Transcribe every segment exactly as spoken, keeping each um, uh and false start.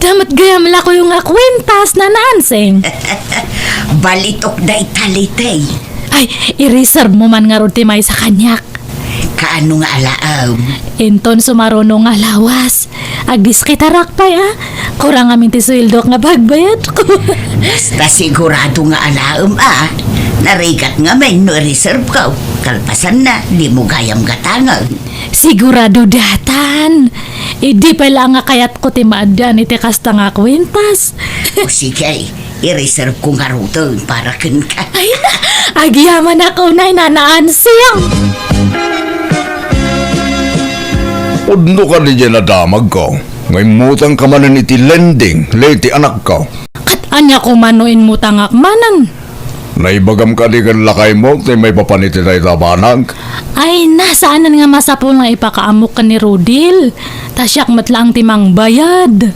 Adda met gayam la kayo nga kwintas, Nana Ansing. Balitok dayta, Liti. Ay, i-reserve mo man ngarud ti maysa kaniak. Kaano nga alaem? Inton sumaruno nga lawas, agdiskitarak pay, a. Kurang amin ti sueldok nga bagbayadko. Basta sigurado nga alaem, a. Narigat ngamin no i-reserve ko. Kalpasanna, dimo gayam gatangen. Sigurado daytan. Idi pay la nga kayatko ti maaddan iti kasta nga kwintas. O sige, i-reserve ko ngaruden para kenka. Ay, agyamanak unay, Nana Ansing. Pudno kadi diay nadamagko nga immutangka manen iti lending, Leti, anakko. Ket ania koma no immutangak manen? Naibagam kadi ken lakaymo ti maipapan iti dayta a banag? Ay, na, saanen nga masapul nga ipakaammok ken ni Rodil. Ta siak met laeng ti mangbayad.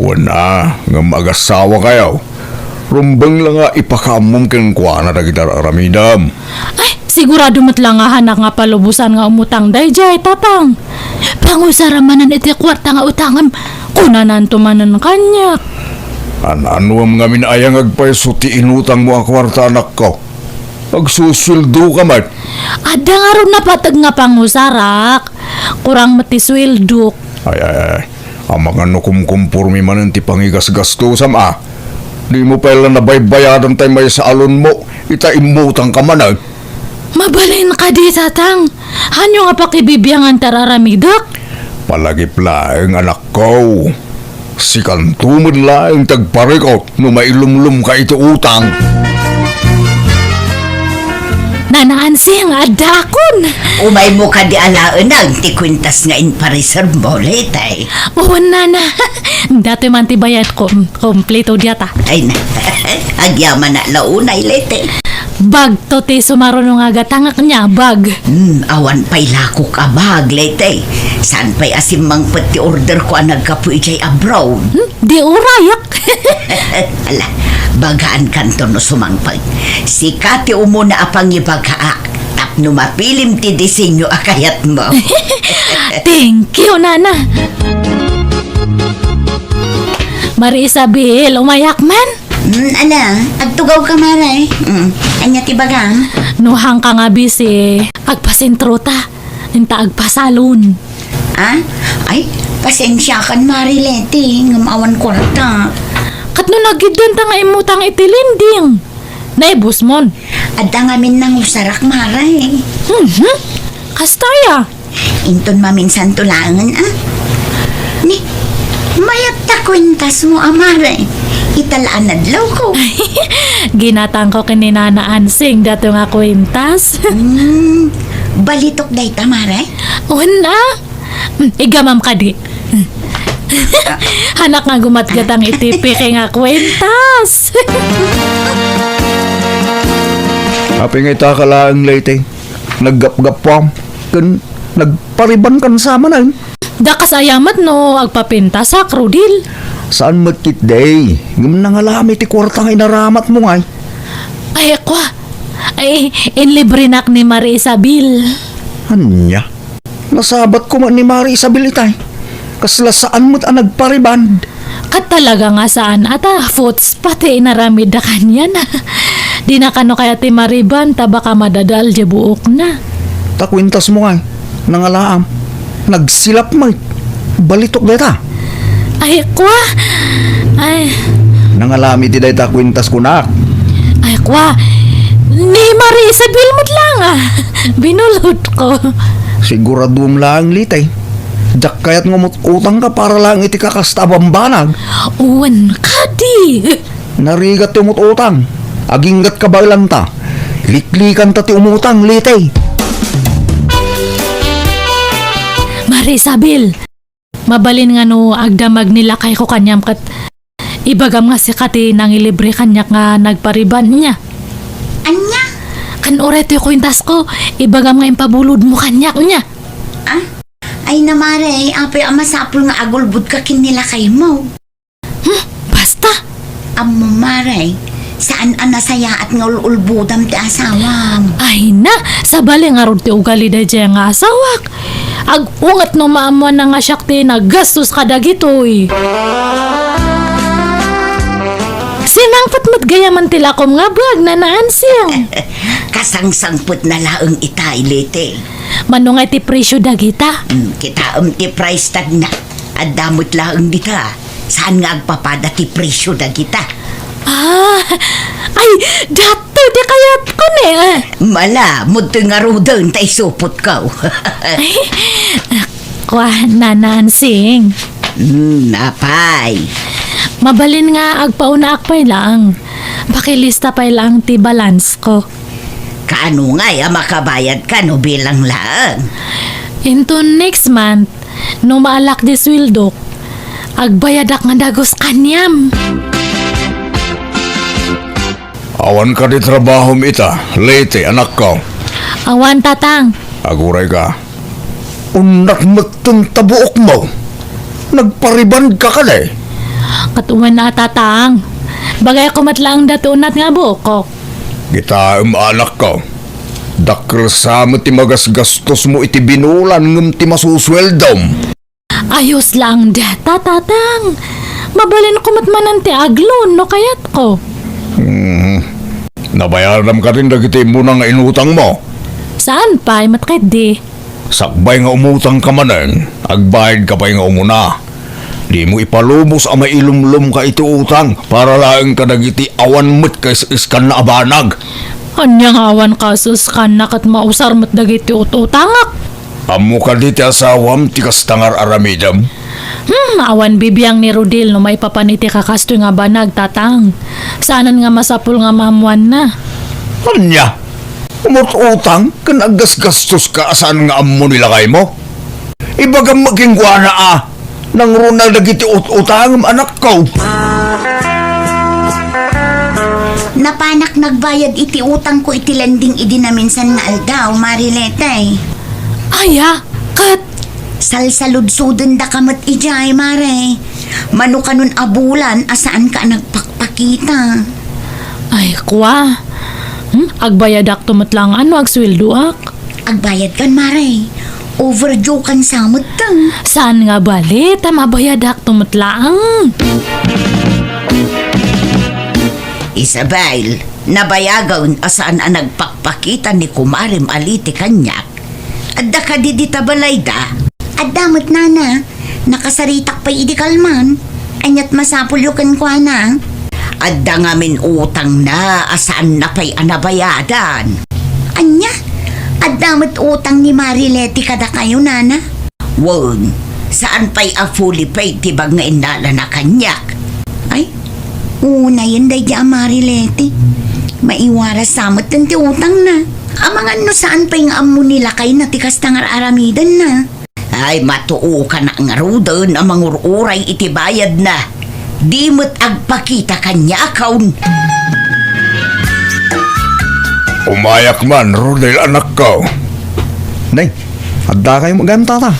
Wen a, ngem agasawakayo. Rumbeng la nga ipakaammom kenkuana dagiti ar-aramidem. Ay, sigurado met la nga hanak nga palubosan nga umutang daydiay, Tatang. Pangusara manen iti kuarta nga utangem, kunananto manen kaniak. An-anuem ngamin aya nga agpayso ti inutangmo a kuarta, anakko? Agsusueldoka met. Adda ngarud napateg nga pangusarak. Kurang met ti sueldok. Ay, ay, ay. Amangan no kumkumpormi manen ti pangigasgastosam, a. Dimo pay la nabaybayadan tay maysa a loanmo, ita immutangka manen. Mabalin kadi, Tatang. Hanyo nga pakibibiangan ti ar-aramidek? Palagip laeng, anakko. Sikanto met laeng ti agparikot no mailumlomka iti utang. Nana Ansing, addaakon. Umaymo kadi alaenag ti kwintas nga inpareservemo, Leti. Wen, Nana. Datoy man ti bayadko. Kompleto diata. Ay na. Agyamanak la unay, Leti. Bagto ti sumaruno nga gatangek nia, bag. Hmm, awan pay lakok a bag, Leti. Saan pay a simmangpet ti orderko a naggapu idiay abroad? Hmm, di urayak. Ala, bagaankanto no sumangpet. Sika ti umuna a pangibagaak tapno mapilim ti disenyo a kayatmo. Thank you, Nana. Mari Isabel, umayak man? Mm, ala, agtugawka, Mare. Mm, ania ti bagam? No haanka nga bisi, agpasentrota. Inta agpasalon. Ah? Ay, pasensiakan, Mare Leti, ngem awan kuarta. Ket no nagiddanta nga immutang iti lending, naibusmon? Adda ngamin nangusarak, Mare. Mhm. Kasta aya? Inton maminsanto laengen, a. Ni, mayat ta kuentasmo a, Mare. Ita la a nadlawko. Ginatangko ken ni Nana Ansing dato nga kuentas. Hmm, balitok dayta, Mare? Wen a. Hmm, igamam kadi. Hanak nga gumatgatang iti peke nga kuentas. Apay nga ita ka laeng, Leti? Naggapgappuam ken nagparibankan sa manen. Dakas aya met no agpapintasak, Rodil? Saan met ketdi, ngem nangalami ti kuarta nga inaramatmo ngay. Ay, kua. Ay, inlibrenak ni Mari Isabel. Ania? Nasabat koma ni Mari Isabel itay. Kasla saan met a nagpariband. Ket talaga nga saan a ta, puts, pati inaramidda kaniana. Dina kano kayat ti mariban ta baka madadael diay buokna. Ta kuentasmo ngay, nangalaam. Nagsilap met. Balitok dayta. Ay, kua. Ay. Nangalami ti dayta kuentas kunak. Ay, kua. Ni Mari Isabel met la nga. Binulotko. Siguraduem laeng, Leti. Diak kayat nga umut-utangka para laeng iti kakasta a bambanag. Wen kadi. Narigat ti umut-utang. Aginggatka baelanta. Liklikanta ti umutang, Leti. Mari Isabel, mabalin nga no agdamag ni lakayko kaniam ket ibagam nga sika ti nangilibre kaniak nga nagpariban, nia? Ania? Ken uray ti kuentasko, ibagam nga impabulodmo kaniak, nia? Ah? Ay na, Mare, apay a masapul nga agulbodka ken ni lakaymo? Hmm, basta! Ammom, Mare, saan a nasayaat nga ul-ulbodam ti asawam. Ay na, sabali ngarud ti ugali daydiay nga asawak. Ag-unget no maammoanna nga siak ti naggastos kadagitoy. Gayamen ti lakom nga buag, Nana Ansing. Kasangsangpetna laeng itay, Leti. Mano nga ti presyo dagita? Hmm, kitaem ti price tagna. Adda met laeng dita. Saan nga agpapada ti presyo dagita? Ah, ay, daytoy ti kayatko ne. Mala, mudto ngaruden ta isupotko. Ay, kua, Nana Ansing. Hmm, apay. Mabalin nga agpaunaak pay laeng. Pakilista pay laeng ti balance ko. Kaano ngay a makabayadka no bilang laeng? Inton next month, no maalak di sueldok, agbayadak nga dagus kaniam. Awan kadi trabahom ita, Leti, anakko? Awan, Tatang. Agurayka. Unnak metten ta buokmo. Nagparibandka kadi? Ket wen a, Tatang. Bagayko met laeng daytoy unat nga buokko. Kitaem, anakko. Dakkel sa met ti magasgastosmo iti binulan ngem ti masusueldom. Ayos laeng dayta, Tatang. Mabalinko met manen ti agloan no kayatko. Hmm. Nabayaram kadin dagiti immuna nga inutangmo? Saan pay met ketdi? Sakbay nga umutangka manen, agbayadka pay nga umuna. Dimo ipalubos a mailumlomka iti utang para laeng kadagiti awan met kaisiskanna a banag. Ania nga awan kaisiskanna ket mausar met dagiti ut-utangak? Ammo kadi ti asawam ti kasta nga ar-aramidem? Hmm, awan bibiang ni Rodel no maipapan iti kakastoy nga banag, Tatang. Saanen nga masapul nga maammoanna. Ania? Umut-utang ken aggasgastoska a saan nga ammo ni lakaymo? Ibagam met kenkuana a nangruna dagiti ut-utangem, anakko. Napanak nagbayad iti utangko iti lending idi naminsan nga aldaw, Mari Leti. Aya, ket? Salsaludsodendaka met idiay, Mari. Mano kanon a bulan a saanka a nagpakpakita. Ay, kua. Hmm? Agbayadakto met laeng no agsueldoak. Agbayadkan, Mari. Overdue kan sa met, ta. Saan nga bali ta mabayadakto met laeng? Isabel, nabayagen a saan a nagpakpakita ni kumarem a Leti kaniak. Adda kadi dita balayda? Adda met, Nana. Nakasaritak pay idi kalman. Ania't masapulyo kenkuana? Adda ngamin utangna a saanna pay a nabayadan. Ania? Adda met utang ni Mari Leti kadakayo, Nana? Wen, saan pay a fully paid ti bag nga innalana kaniak. Ay, unayen daydi a Mari Leti. Maiwaras sa met ti utangna. Amangan no saan pay nga ammo ni lakayna ti kasta nga ar-aramidenna. Ay, matuokanak ngaruden a mangur-uray iti bayadna. Di met agpakita kaniakon. Umayak man, Rodel, anakko. Nay, adda kayo gayam, tata?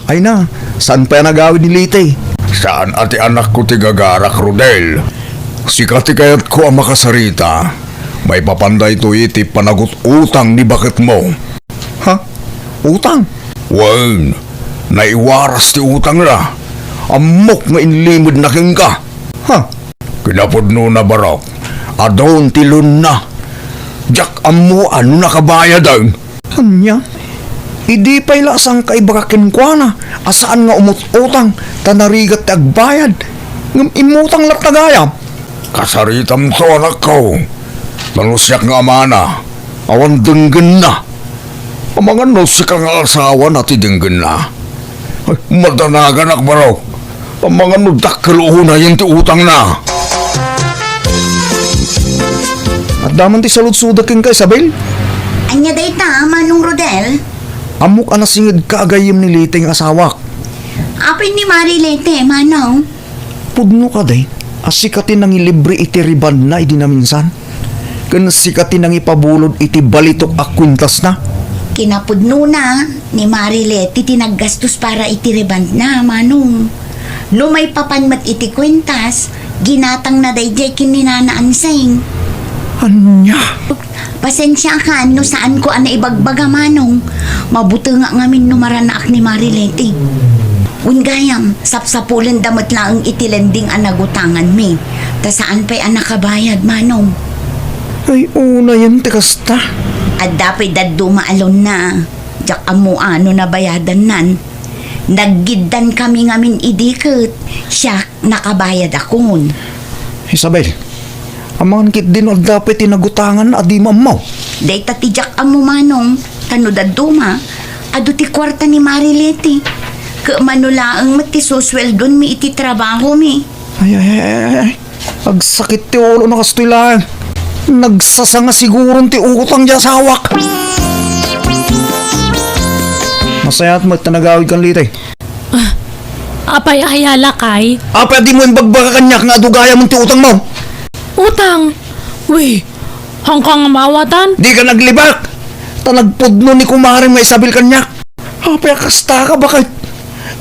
Ay na, saan pay a nagawid ni Leti? Saan a ti anakko ti gagarak, Rodel. Sika ti kayatko a makasarita. Maipapan daytoy iti panagut-utang ni baketmo. Ha? Utang? Wen, naiwaras ti utangna. Ammok nga inlimedna kenka. Ha? Kinapudnona, barok, adun ti loanna. Diak ammo a no nakabayaden. Ania? Idi pay la sangka ibaga kenkuana a saan nga umut-utang ta narigat ti agbayad, ngem immutang latta gayam? Kasaritamto, anakko. Ta no siak nga amana, awan denggenna. Amangan no sika nga asawana ti denggenna. Ay, madanaganak, barok. Amangan no dakkel unayen ti utangna. Adda man ti saludsodek kenka, Isabel? Ania dayta, Manong Rodel? Ammok a nasingedka a gayyem ni Leti nga asawak. Apay ni Mari Leti, Manong? Pudno kadi a sika ti nangilibre iti rebondna idi naminsan? Ken sika ti nangipabulod iti balitok a kuentasna? Kinapudnona, ni Mari Leti ti naggastos para iti rebondna, Manong. No maipapan met iti kuentas, ginatangna daydiay ken ni Nana Ansing. Ania? Pasensiakan no saanko a naibagbaga, Manong. Mabutengak ngamin no maranaak ni Mari Leti. Wen gayam, sapsapulenda met laeng iti lending a nagutanganmi. Ta saan pay a nakabayad, Manong. Ay, unayen ti kasta. Adda pay dadduma a loan-na. Diak ammo no nabayadannan. Naggiddan kami ngamin idi ket siak nakabayadakon. Isabel, amangan ketdi no adda pay ti nagutangan a dimo ammo. Dayta ti diak ammo, Manong, ta no dadduma, adu ti kuarta ni Mari Leti. Ket mano laeng met ti susueldomi iti trabahomi. Ay, ay, ay, ay, ay. Agsakit ti ulo no kastoy laeng. Nagsasanga siguron ti utang ti asawak. Masayaat met ta nagawidkan, Leti. Ah, apay, aya lakay? Apay a dimo imbagbagak kaniak nga adu gayam ti utangmo? Utang? Uy, haanka nga maawatan? Dika naglibak! Ta nagpudno ni kumarem nga Isabel kaniak. Apay a kastaka, baket?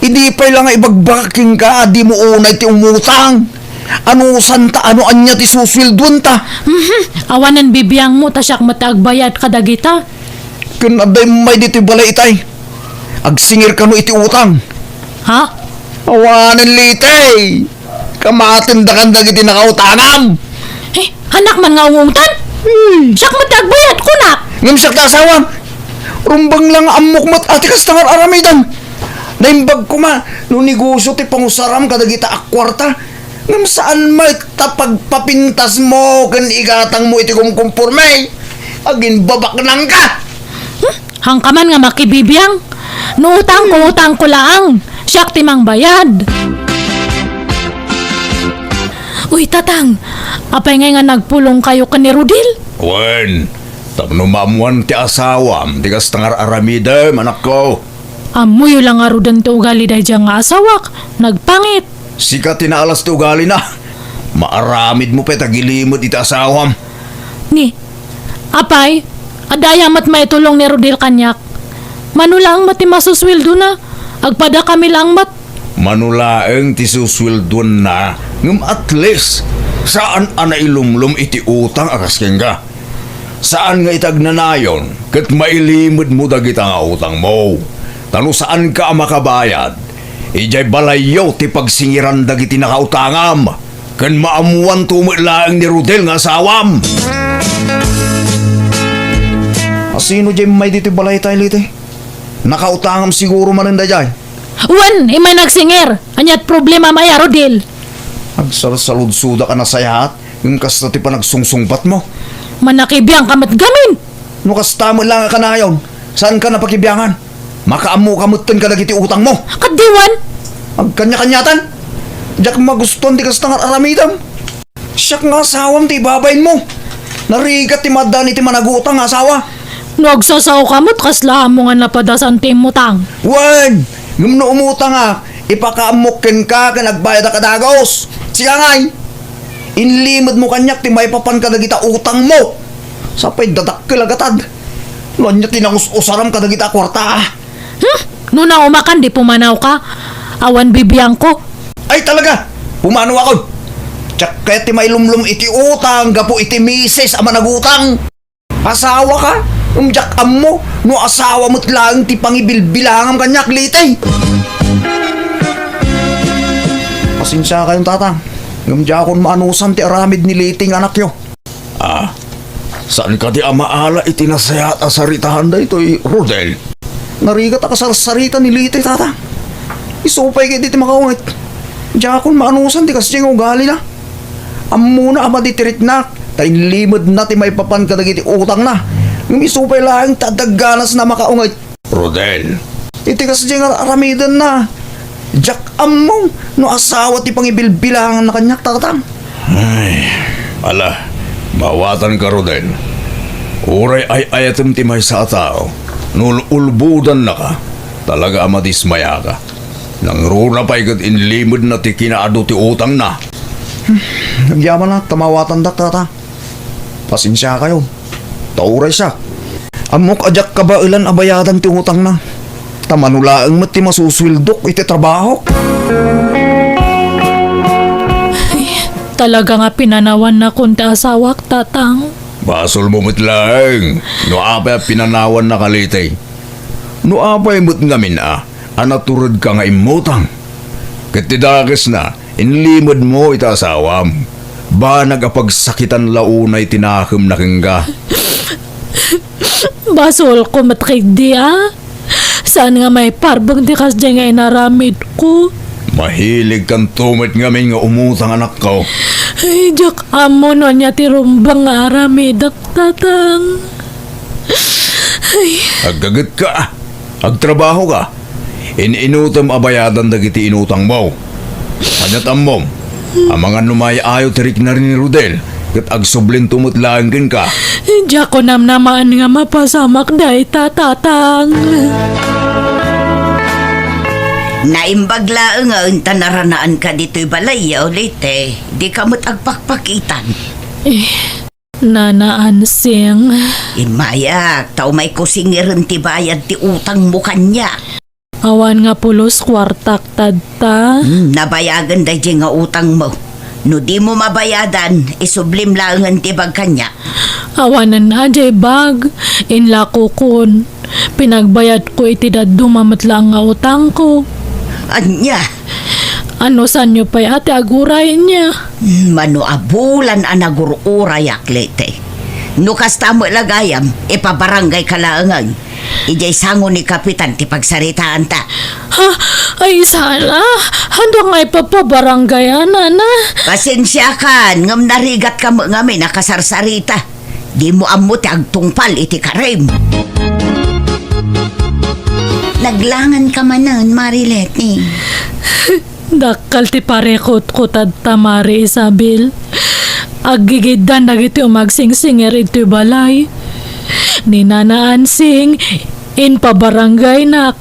Idi pay la nga ibagbagak kenka a dimo unay ti umutang. Anusanta, ania ti susueldoenta? Mhm. Awanen bibiangmo ta siak met ti agbayad kadagita. Ken adda immay ditoy balay itay. Agsingir kano iti utang. Ha? Awanen, Leti. Kamatendakan dagiti nakautangam. Eh, anak man nga ungungtan? Hmm. Siak met ti agbayad, kunak. Ngem siak ti asawam. Rumbeng la nga ammok met a ti kasta nga ar-aramidem. Naimbag koma no negosio ti pangusaram kadagita a kuarta. Ngem saan met ta pagpapintasmo ken igatangmo iti kumkumporme. Agimbabaknangka. Hmm? Haanka man nga makibibiang. No utangko, utangko laang. Siak ti mangbayad. Uy, Tatang, apay ngay nga nagpulongkayo ken ni Rodel? Wen, tapno maammoan ti asawam ti kasta nga ar-aramidem, anakko. Ammoyo la ngaruden ti ugali daydiay nga asawak, nagpangit. Sika ti naalas ti ugalina. Maaramidmo pay ta gilimed iti asawam. Ni, apay, adda aya met maitulong ni Rodel kaniak? Mano laeng met ti masusueldona? Agpadakami laeng met. Mano laeng ti susueldoanna, ngem at least, saan a nailumlom iti utang a kas kenka. Saan nga iti agnanayon ket mailimedmo dagita nga utangmo. Ta no saanka a makabayad, idiay balayyo ti pagsingiran dagiti nakautangam, ken maammoanto met laeng ni Rodel nga asawam. A sino diay immay ditoy balaytay, Leti? Nakautangam siguro manen daydiay. Wen, immay nagsingir. Aniat problemam aya, Rodel? Agsalsaludsodak a nasayaat, ngem kasta ti panagsungsungbatmo. Manakibiangka met gamin. No kasta met la nga kanayon, saanka a pakibiangan? Makaammoka metten kadagiti utangmo. Ket diwan? Agkaniakaniatan? Diak magustuan ti kasta nga ar-aramidem. Siak nga asawam ti ibabainmo. Narigat ti maaddaan iti managutang nga asawa. No agsasaoka met, kasla ammo nga napadasan ti immutang. Wen, ngem no umutangak, ipakaammok kenka ken agbayadak a dagus. Sika ngay, inlimedmo kaniak ti maipapan kadagita utangmo. Sapay dadakkel a gatad. No ania ti nangus-usaram kadagita a kuarta, a? Hmm? No naumakan, di pumanawka. Awan bibiangko. Ay, talaga! Pumanawakon! Diak kayat ti mailumlom iti utang gapu iti misis a managutang. Asawaka? Ngem diak ammo no asawa met laeng ti pangibilbilangam kaniak, Leti. Pasensiakayon, Tatang. Ngem diakon maanusan ti aramid ni Leti nga anakyo. Ah, saan kadi a maala iti nasayaat a saritaan daytoy, Rodel? Narigat a kasarsarita ni Leti, Tatang. Isu pay ket iti makaunget. Diakon maanusan ti kasdiay nga ugalina. Ammona a madi ti riknak, ta inlimedna ti maipapan kadagiti utangna. Ngem isu pay laeng ta adda ganasna a makaunget. Rodel. Iti kasdiay nga ar-aramidenna, diak ammo no asawa ti pangibilbilanganna kaniak, Tatang. Ay, ala, maawatanka, Rodel. Uray ay-ayatem ti maysa a tao, no ul-ulbodannaka, talaga a madismayaka. Nangruna pay ket inlimedna ti kinaadu ti utangna. Hmm, agyamanak ta maawatandak, Tatang. Pasensiakayo. Ta uray siak, ammok a diak kabaelan a bayadan ti utangna. Ta mano laeng met ti masusueldok iti trabahok. Ay, talaga nga pinanawannakon ti asawak, Tatang. Basolmo met laeng no apay a pinanawannaka, Leti. No apay met ngamin a, a naturedka nga immutang. Ket ti dakesna, inlimedmo iti asawam. Banag a pagsakitan la unay ti nakemna kenka. Basolko met ketdi a. Saan nga maiparbeng ti kasdiay nga inaramidko? Mahiligkanto met ngamin nga umutang, anakko. Ay, diak ammo no ania ti rumbeng nga aramidek, Tatang. Ay. Aggagetka, agtrabahoka. In-inutem a bayadan dagiti inutangmo. Ania't ammom, amangan no maayo ti rikna ni Rodel, ket agsublinto met laeng kenka. Diak namnamaen nga mapasamak dayta, Tatang. Naimbag laengen ta naranaanka ditoy balay, Leyte. Dika met agpakpakitan. Eh, Nana Ansing. Immayak, ta umayko singeren ti bayad ti utangmo kaniak. Awan nga pulos kuartak tatta. Hmm, nabayagen daydiay nga utangmo. No dimo mabayadan, isublim laengen ti bag kaniak. Awanen a diay bag, inlakokon. Pinagbayadko iti dadduma met laeng nga utangko. Ania? Anusanyo pay a ti aguray nia? Mano a bulan a nagur-urayak, Leyte. No kasta met la gayam, ipabarangayka laengen. Idiay sango ni Kapitan ti pagsaritaanta. Ha? Ay, saan a? Haanda nga ipapabarangay a, Nana? Pasensiakan, ngem narigatka met ngamin a kasarsarita. Dimo ammo ti agtungpal iti karim. Naglanganka manen, Mare Leyte. Dakkel ti parikutko tatta, Mare Isabel. Aggigiddan dagiti umagsingsinger iti balay. Ni Nana Ansing, impabarangaynak.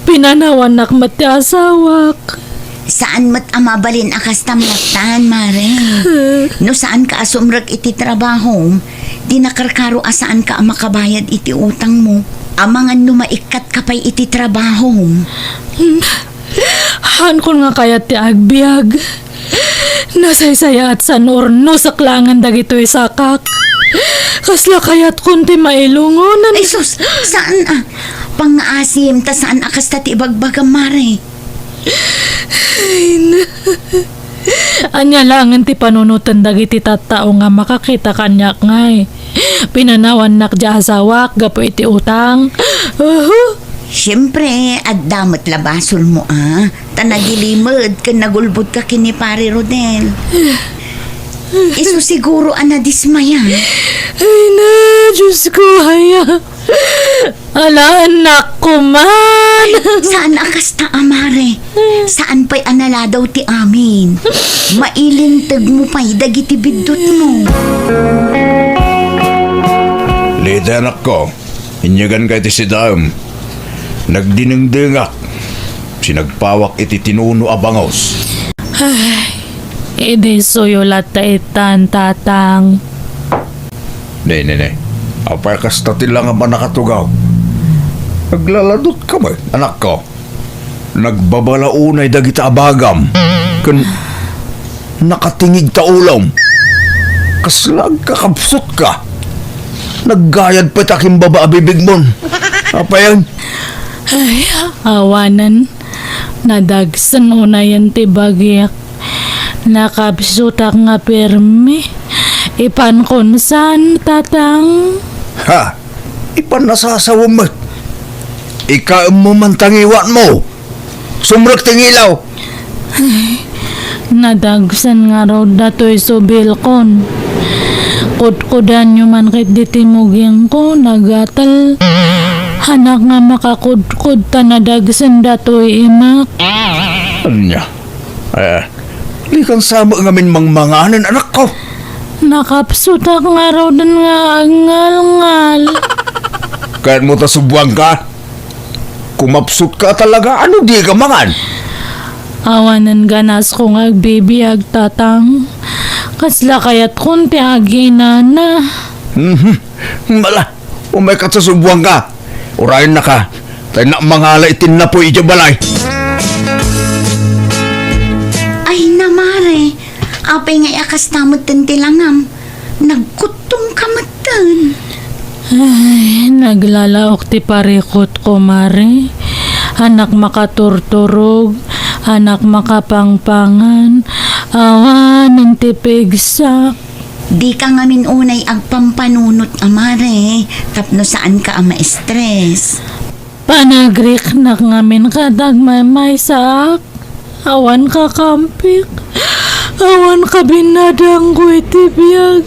Pinanawannak met ti asawak. Saan met a mabalin a kasta met tan, Mare. No saanka a sumrek iti trabahom, di nakarkaro a saanka a makabayad iti utangmo. Amangan no maikkatka pay iti trabahom. Haankon nga kayat ti agbiag. Nasaysayaat san urnosek laengen dagitoy sakak. Kasla kayatkon ti mailungon. Ay sus, saan a? Pangngaasim, ta saan a kasta ti ibagbagam, Mare. Ay, na. Ania laengen ti panunoten dagiti tattao nga makakita kaniak ngay? Pinanawannak ti asawak gapu iti utang. Uhu. Siempre, adda met la basolmo a, ta nagilimed ken nagulbodka ken ni Pare Rodel. Isu siguro a nadismaya. Ay na, Diyos ko, aya. Ala, anak ko man. Ay, saan a kasta a, Mare? Saan pay a naladaw ti amin? Mailinteg mo pay dagiti biddutmo. Leyte, anakko, inyaganka iti sidaem. Nagdinengdengak, sinagpawak iti tinuno a bangus. Ay, idi suyo latta itan, Tatang. Ne, ne, ne. Apay kasta ti langam a nakatugaw? Naglaladutka met, anakko. Nagbabala unay dagita a bagam. Ken nakatingig ta ulom. Kasla agkakabsutka. Naggayad pay ta kimbaba a bibigmon. Apayen? Ay, awanen. Nadagsen unayen ti bagik. Nakabsutak nga pirmi. Ipankon san, Tatang? Ha? Ipanasasawem met. Ikaemmo man ta ngiwatmo. Sumrek ti ngilaw. Ay, nadagsen ngarud datoy subilkon. Kudkudanyo man ketdi ti mugingko, nagatel. Hanak nga makakudkod ta nadagsen datoy imak. Ania? Eh, di kan sa met ngamin mangmanganen, anakko. Nakapsutak ngaruden nga agngalngal. Kayatmo ta subuanka? Kumapsutka talaga, ano dika mangan? Awanen ganasko nga agbibiag, Tatang. Kasla kayatkon ti aginana. Mhm. Mala, umayka ta subuanka. Urayennaka, ta innak mangala iti napuy idiay balay. Ay na, Mare, apay ngay a kasta metten ti langam? Nagkuttongka metten. Ay, naglalaok ti parikutko, Mare. Anak makaturturog, anak makapangpangan, awanen ti pigsak. Dika ngamin unay agpampanunot a mare tapno saanka a ma-stress. Panagriknak ngamin ket agmaymaysaak. Awan kakampik. Awan kabinnadangko iti biag.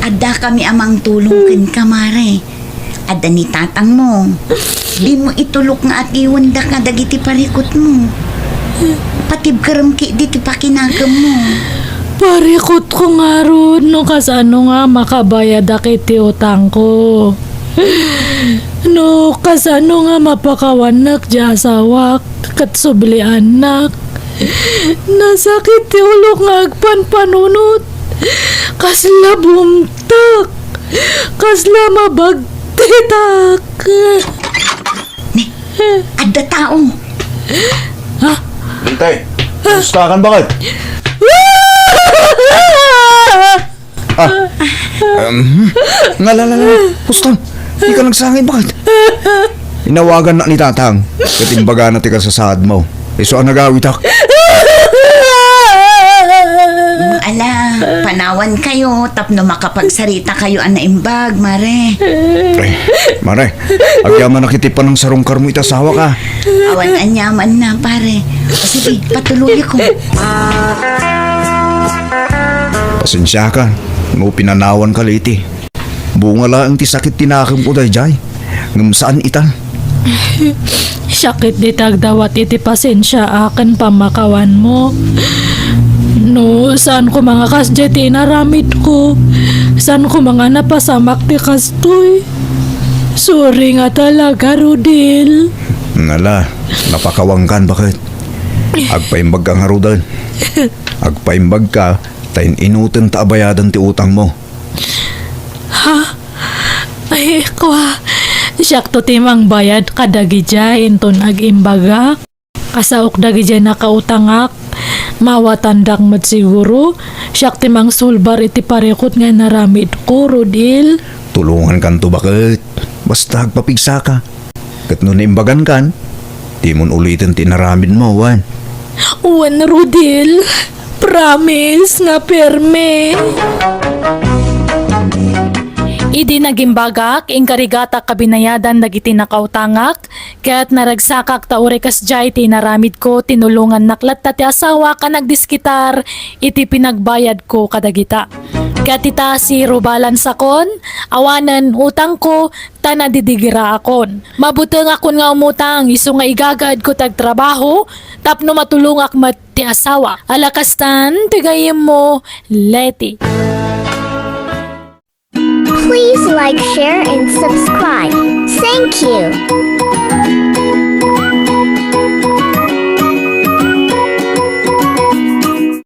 Addakami a mangtulong kenka, mare. Adda ni tatangmo. Dimo itulok nga atiwendaka dagiti parikutmo. Patibkerem ketdi ti pakinakemmo. Parikutko ngarud no kasano nga makabayadak iti utangko. No kasano nga mapakawannak ti asawak ket subliannak. Nasakit ti ulok nga agpanpanunot. Kasla bumtak. Kasla mabagtitak. Ni, adda tao. Ha? Bintay, kumusta kan bakit? Ah, um, nga, la, la, la, la. Pusto, di ka nagsangit, bakit? Inawagan na ni Tatang, ket imbagana ti kasasaad mo. Isu a nagawitak. Mm, ala, panawan kayo, tapno makapagsarita kayo a naimbag, mare. Eh, mare, agyamanak iti panangsarungkarmo iti asawak. Awan aniamanna, pare. O sige, patuloyko. Pasensiaka no pinanawanka, Leti. Bunga laeng ti sakit ti nakemko daydiay, ngem saan ita. Siak ketdi ti agdawat iti pasensiaak ken pammakawanmo. No, saan koma nga kasdiay ti inaramidko. Saan koma nga napasamak ti kastoy. Sorry nga talaga, Rodel. Ala, napakawankan, bakit? Agpaimbagka ngaruden. Agpaimbagka ta in-inutenta a bayadan ti utangmo. Ha? Ay, kua, siakto ti mangbayad kadagidiay inton agimbagak. Kasaok dagidiay nakautangak, mawatandak met siguro, siak ti mangsulbar iti parikut nga inaramidko, Rodel. Tulongankanto, bakit? Basta agpapigsaka. Ket no naimbagankan, dimon uliten ti inaramidmo, wen? Wen, Rodel. Promise nga perme. Idi nagimbagak, inkarigatak a binayadan dagiti nakautangak, ket naragsakak ta uray kasdiay ti inaramidko, tinulongannak latta ti asawak a nagdiskitar iti pinagbayadko kadagita. Ket ita, zero balance akon, awanen utangko, ta nadidirigaakon. Mabutengakon nga umutang, isu nga igagaedko ti agtrabaho tapno matulongak met ti asawak. Ala kastan ti gayyemmo, Leti. Please like, share, and subscribe. Thank you.